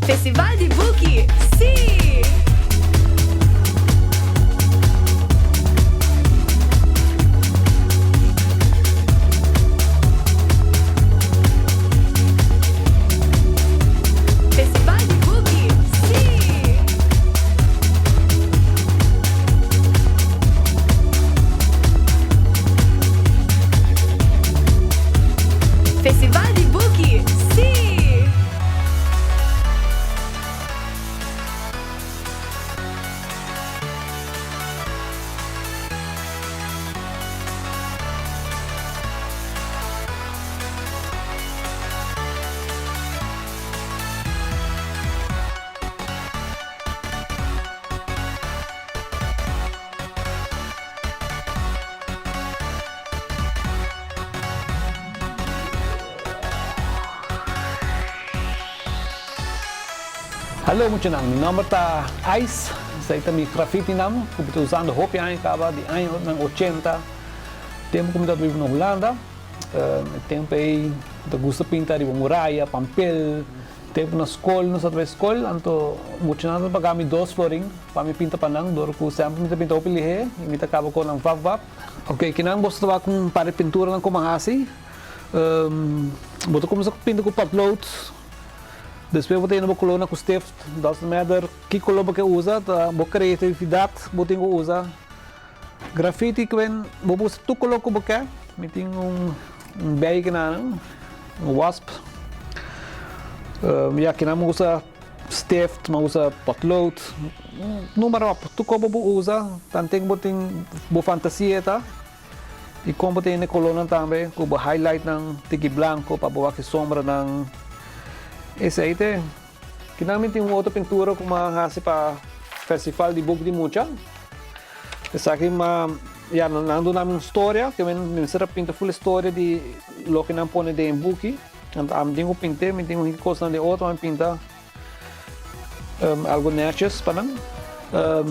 Festival di Buki, sí! Festival di Buki, sí! Festival di Buki, sí! Hallo muchanan, mi nomber ta Ice, esei ta mi graffiti nam ku mi ta usando hopi aña kaba, di añanan ochenta, tempu ku mi tabata biba na Hulanda, e tempu ei mi ta gusta pinta riba muraya, pampel. Tempu na skol, nos a trae skol, anto muchanan ta paga mi dos florin pa mi pinta pa nan, dor ku semper mi ta pinta hopi lihé i mi ta kaba ku nan vap vap. Ok, kinan boso ta wak un par di pinturanan ku mi a hasi. Bo ta kuminsá pinta ku potlood, despues bo ta yena bo kolornan ku stift, doesn't matter ki kolor bo ke usa, ta bo kreatividat bo tin ku usa. Graffiti ku bo por usa tur kolor ku bo ke, mi tin un bij kinan, un wasp, ya kinan mi usa stift, mi usa potlood, noem maar op, tur kos bo por usa, tanten ku bo tin bo fantasia ta i kon bo ta yena e kolornan tambe ku bo highlight nan tiki blanko pa bo wak e sombranan, esei te. Kinan mi tin un otro pintura ku mi a hasi pa festival di buki di mucha. Esaki mi a, ya, nan a duna mi un storia, ke mi mester a pinta ful e storia di loke nan pone den e buki. Anto ami tin ku pint'é, mi tin ku hinka kosnan den otro, mi pinta algu nètjes pa nan.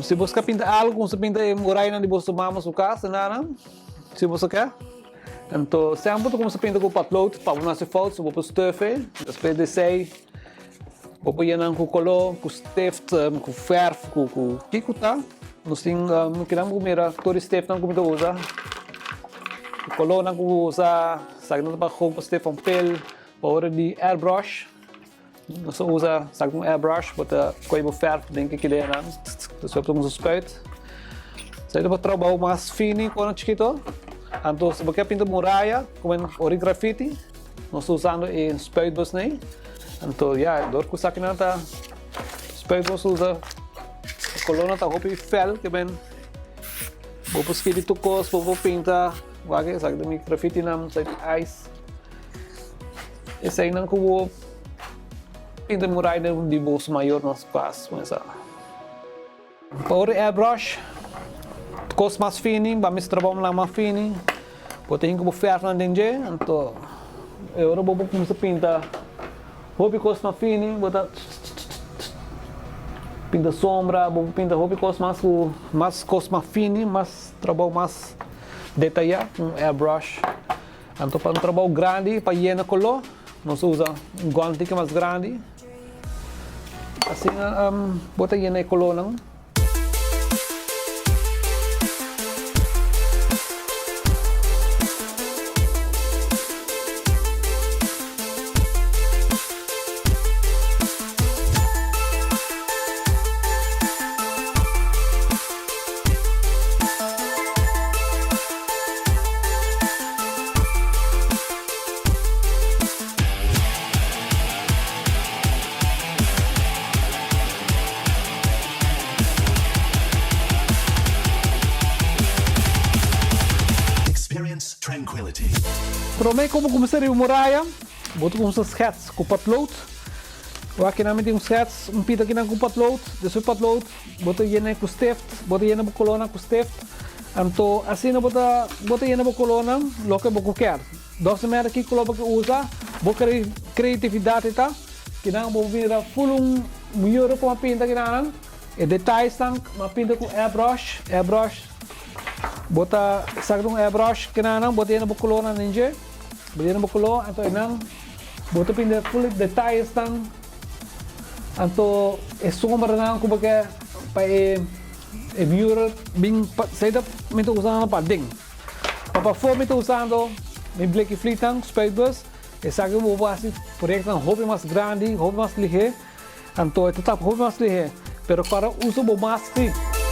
Si bo ska pinta algu, kuminsa pinta e murayanan di boso mama su kas, nana, si boso ke. Anto semper bo ta kuminsa pinta ku potlood pa bo no hasi fout, so bo por stùf e. Despues di esei bo por yena nan ku koló, ku stift, ku fèrf, ku ku kiko ta. Nos tin kinan bo mira tur e stiftnan ku mi ta usa, e kolónan ku bo usa, esaki nan ta pa gewoon pa stift van pel, pa ora di airbrush nos ta usa esaki un airbrush bo ta kohe bo fèrf den ki kilenan, despues bo ta kuminsa spuit. Esaki ta pa trabou mas fini ku ora chikito. Anto si bo ke pinta muraya ku ora di grafiti. Nos ta usando e spuitbus nei. Anto ya, dor ku esakinan ta spuitbus usa e kolornan ta hopi fel ke ben bo por skibi tur kos, bo por pinta. Wak esaki ta mi grafitinan, esaki ta ice. Eseinan ku bo pinta murai di boso mayornan su kas, kuminsá. Pa ora airbrush, kos mas fini, ba mester trabou nan mas fini, bo ta hinka bo fèrfnan den dje, anto e ora bo por kuminsá pinta hopi kos mas fini, bo ta pinta sombra, bo por pinta hopi kos mas ku mas kos mas fini, mas trabou mas detayá ku un airbrush. Anto pa un trabou grandi pa yena koló, nos usa un gònti ki mas grandi. Asina bo ta yena e kolónan. Experience tranquility. Promé ku bo kuminsá riba muraya, bo ta kuminsá skèts ku potlood. Wak kinan mi tin un skèts, un pita kinan ku potlood. Despues potlood bo ta yena ku stift, bo ta yena bo kolónan ku stift. Anto asina bo ta bo ta yena bo kolónan loke bo ku kier. Doesn't matter ki color bo ke usa, bo creatividad e ta kinan bo mira full un mural ku a pinta kinanan, e detaysnan a pinta ku airbrush, airbrush bo ta saka un airbrush kinanan bo ta yena bo colornan den dje, bo yena bo color anto einan bo ta pinta full e detaysnan. Anto e sombranan ku bo ke pa e e mural bin pa esei ta mi ta usando paden. Pa pafó mi ta usando mi bleki flitnan, spuitbus. Esaki bo por hasi proyektonan hopi mas grandi, hopi mas lihé. Anto e ta tapa hopi mas lihé. Pero kòrda usa bo mask si.